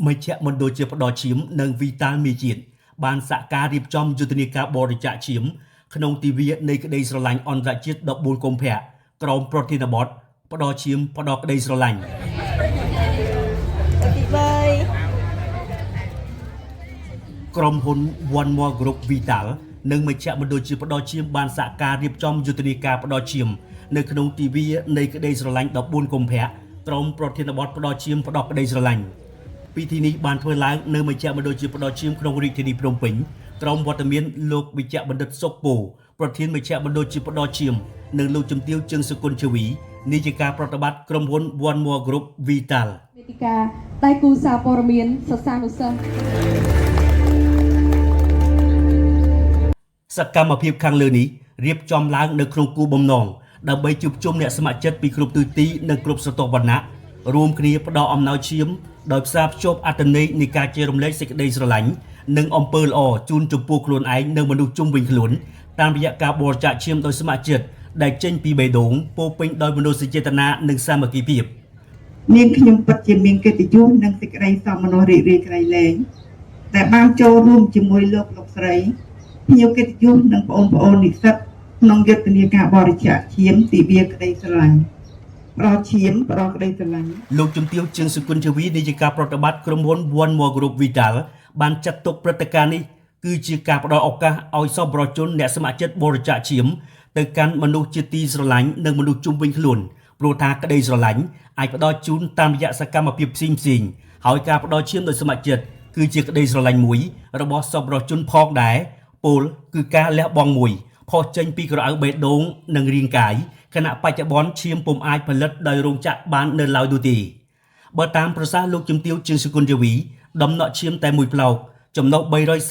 មជ្ឈមណ្ឌលជាតិផ្ដល់ឈាមនិងវីតាល់មីជាតិបានសហការរៀបចំយុទ្ធនាការបរិច្ចាគឈាមក្នុងទិវានៃក្តីស្រឡាញ់អន្តរជាតិ14កុម្ភៈក្រោមប្រធានបទផ្ដល់ឈាមផ្ដល់ក្តីស្រឡាញ់ ទី3 ក្រុមហ៊ុន One More Group Vital និងមជ្ឈមណ្ឌលជាតិផ្ដល់ឈាមបានសហការរៀបចំយុទ្ធនាការផ្ដល់ឈាមនៅក្នុងទិវានៃក្តីស្រឡាញ់14កុម្ភៈក្រោមប្រធានបទផ្ដល់ឈាមផ្ដល់ក្តីស្រឡាញ់ពិធីនេះបានធ្វើឡើងនៅមជ្ឈមណ្ឌលជាតិផ្ដល់ឈាមក្នុងរាជធានីភ្នំពេញក្រោមវត្តមានលោកវិជ្ជបណ្ឌិតសុកពូប្រធានមជ្ឈមណ្ឌលជាតិផ្ដល់ឈាមនិងលោកជំទាវជឹងសុគន្ធជាវីនាយិកាប្រតិបត្តិក្រុមហ៊ុន One More Group Vital វេទិកាដៃគូសារព័ត៌មានសិស្សានុសិស្ស សកម្មភាពខាងលើនេះរៀបចំឡើងនៅក្នុងគោលបំណងដើម្បីជួបជុំអ្នកស្ម័គ្រចិត្តពីគ្រប់ទិសទីនិងគ្រប់ស្រទាប់វណ្ណៈរួមគ្នាផ្ដល់អំណោយឈាមដោយផ្សារភ្ជាប់អត្ថន័យនៃការចែករំលែកសេចក្តីស្រឡាញ់និងអំពើល្អជូនចំពោះខ្លួនឯងនិងមនុស្សជុំវិញខ្លួនតាមរយៈការបរិច្ចាគឈាមដោយស្ម័គ្រចិត្តដែលចេញពីបេះដូងពោរពេញដោយមនោសញ្ចេតនានិងសាមគ្គីភាព នាងខ្ញុំពិតជាមានកិត្តិយសនិងសេចក្តីសោមនស្សរីករាយក្រៃលែងដែលបានចូលរួមជាមួយលោកលោកស្រីភ្ញៀវកិត្តិយសនិងប្អូនប្អូននិស្សិតក្នុងយុទ្ធនាការបរិច្ចាគឈាមទិវាក្តីស្រឡាញ់ផ្ដល់ឈាមផ្ដល់ក្តីស្រឡាញ់ លោកជំទាវជឹងសុគន្ធជាវីនាយិកាប្រតិបត្តិក្រុមហ៊ុន One More Group Vital បានចាត់ទុកព្រឹត្តិការណ៍នេះគឺជាការផ្ដល់ឱកាសឲ្យសប្បុរសជនអ្នកស្ម័គ្រចិត្តបរិច្ចាគឈាមទៅកាន់មនុស្សជាទីស្រឡាញ់និងមនុស្សជុំវិញខ្លួនព្រោះថាក្តីស្រឡាញ់អាចផ្ដល់ជូនតាមរយៈសកម្មភាពផ្សេងៗហើយការផ្ដល់ឈាមដោយស្ម័គ្រចិត្តគឺជាក្តីស្រឡាញ់មួយរបស់សប្បុរសជនផងដែរពលគឺការលះបង់មួយផុសចេញពីក្រអៅបេះដូងនិងរាងកាយខណៈបច្ចុប្បន្នឈាមពុំអាចផលិតដោយរោងចក្របាននៅឡើយនោះទេ បើតាមប្រសាសន៍លោកជំទាវជឿងសុគន្ធជាវីដំណក់ឈាមតែមួយប្លោកចំណុះ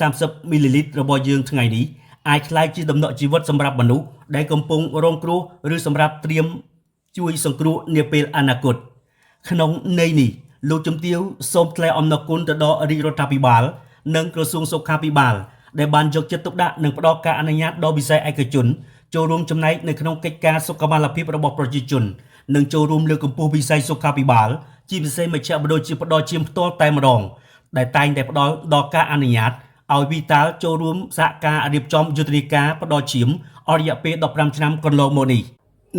330មីលីលីត្ររបស់យើងថ្ងៃនេះអាចក្លាយជាដំណក់ជីវិតសម្រាប់មនុស្សដែលកំពុងរងគ្រោះឬសម្រាប់ត្រៀមជួយសង្គ្រោះនាពេលអនាគតក្នុងន័យនេះលោកជំទាវសូមថ្លែងអំណរគុណទៅដល់រាជរដ្ឋាភិបាល និងក្រសួងសុខាភិបាលដែលបានយកចិត្តទុកដាក់និងផ្ដល់ការអនុញ្ញាតដល់វិស័យឯកជនចូលរួមចំណែកនៅក្នុងកិច្ចការសុខុមាលភាពរបស់ប្រជាជននិងចូលរួមលើកកម្ពស់វិស័យសុខាភិបាលជាពិសេសមជ្ឈមណ្ឌលជាផ្ដល់ជាផ្ទាល់តែម្ដងដែលតែងតែផ្ដល់ដល់ការអនុញ្ញាតឲ្យវីតាល់ចូលរួមសហការរៀបចំយុទ្ធនាការផ្ដល់ឈាមអស់រយៈពេល15ឆ្នាំកន្លងមកនេះ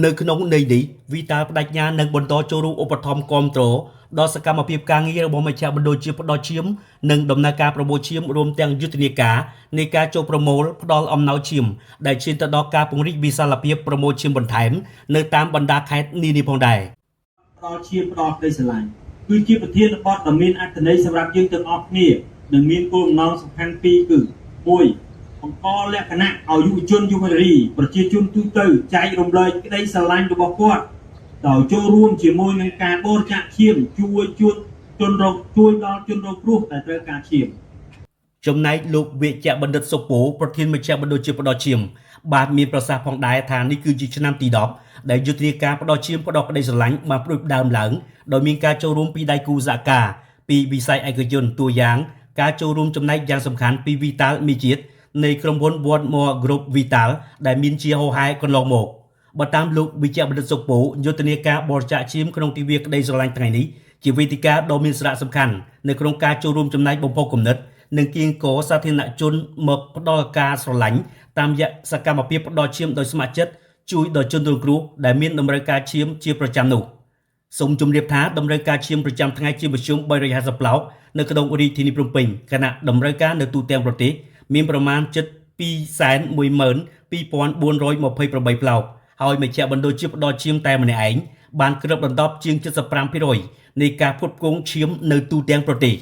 នៅក្នុងន័យនេះវីតាល់បដិញ្ញានឹងបន្តចូលរួមឧបត្ថម្ភគាំទ្រដល់សកម្មភាពការងាររបស់មជ្ឈមណ្ឌលជាផ្ដល់ឈាមនិងដំណើរការប្រមូលឈាមរួមទាំងយុទ្ធនាការនៃការចូលប្រមូលផ្ដល់អំណោយឈាមដែលឈានទៅដល់ការពង្រីកវិសាលភាពប្រមូលឈាមបន្ថែមនៅតាមបណ្ដាខេត្តនានាផងដែរ ផ្ដល់ឈាមផ្ដល់ក្តីស្រឡាញ់គឺជាប្រធានបទដ៏មានអត្ថន័យសម្រាប់យើងទាំងអស់គ្នានិងមានគោលបំណងសំខាន់ពីរគឺ1បង្កលក្ខណៈឲ្យយុវជនយុវនារីប្រជាជនទូទៅចែករំលែកក្តីស្រឡាញ់របស់គាត់ដោយចូលរួមជាមួយនឹងការបរិច្ចាគឈាមជួយជួនជនរងជួយដល់ជនរងគ្រោះដែលត្រូវការឈាម ចំណែកលោកវិជ្ជបណ្ឌិតសុកពូប្រធានមជ្ឈមណ្ឌលជាផ្ដល់ឈាមបានមានប្រសាសន៍ផងដែរថានេះគឺជាឆ្នាំទី10ដែលយុទ្ធនាការផ្ដល់ឈាមផ្ដល់ក្តីស្រឡាញ់បានផ្ដួចផ្ដើមឡើងដោយមានការចូលរួមពីដៃគូសហការពីវិស័យឯកជនតួយ៉ាងការចូលរួមចំណែកយ៉ាងសំខាន់ពីវីតាល់មីជាតិនៃក្រុមហ៊ុន One More Group Vital ដែលមានជាហោហែកន្លងមកបើតាមលោកវិជ្ជបណ្ឌិតសុកពូយុទ្ធនាការបរិច្ចាគឈាមក្នុងទិវាក្តីស្រឡាញ់ថ្ងៃនេះជាវេទិកាដ៏មានសារៈសំខាន់នៅក្នុងការចូលរួមចំណែកបំផុសគំនិត និងគៀងគរសាធារណជនមកផ្ដល់ការស្រឡាញ់តាមរយៈសកម្មភាពផ្ដល់ឈាមដោយស្ម័គ្រចិត្តជួយដល់ជនរងគ្រោះដែលមានតម្រូវការឈាមជាប្រចាំនោះសូមជម្រាបថាតម្រូវការឈាមប្រចាំថ្ងៃជាមធ្យម350ប្លោកនៅក្នុងរាជធានីភ្នំពេញខណៈតម្រូវការនៅទូទាំងប្រទេសមានប្រមាណជិត212,428ប្លោកហើយមជ្ឈមណ្ឌលជាផ្ដល់ឈាមតែម្នាក់ឯងបានគ្របដណ្ដប់ជាង75%នៃការផ្គត់ផ្គង់ឈាមនៅទូទាំងប្រទេស។